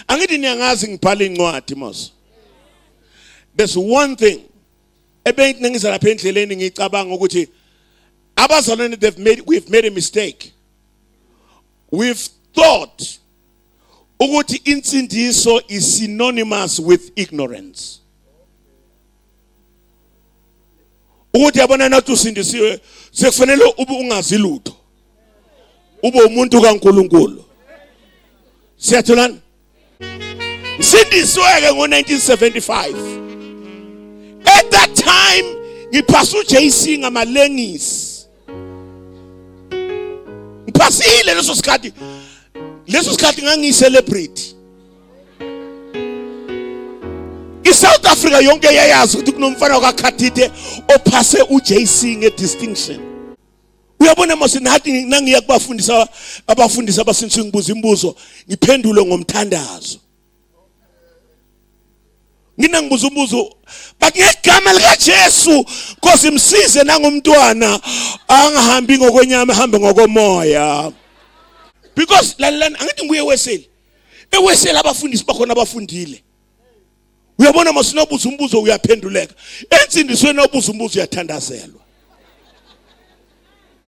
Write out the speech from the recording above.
Angithi niyangazi ngibhala incwadi mos. There's one thing ebengithi nengiza lapha endleleni ngicabanga ukuthi abazalwane they've made we've made a mistake. We've thought ukuthi insindiso is synonymous with ignorance. Ukuthi yabona nathi usindisiwe sekufanele ube ungazi lutho. Ube umuntu kaNkuluNkulu. Siyatholana? Ngisindiswe-ke ngo-1975. At that time ngiphasa uJC ngamalengisi. Ngiphasile leso sikhathi. Leso sikhathi ngangiyi-celebrity. ISouth Africa yonke yayazi ukuthi kunomfana kaKhathithe ophase uJC ngedistinction. Uyabona mase nathi nangiya kubafundisa abafundisi abasindisiwe ngibuza imibuzo ngiphendule ngomthandazo. Ngina ngibuza umbuzo bathi ngegama likaJesu Nkosi msize nangumntwana angahambi ngokwenyama ahambe ngokomoya. Because lalelani angithi nguye weseli. Eweseli abafundisi bakhona abafundile. Uyabona masinobuza umbuzo uyaphenduleka. Ensindisweni obuza umbuzo uyathandazelwa.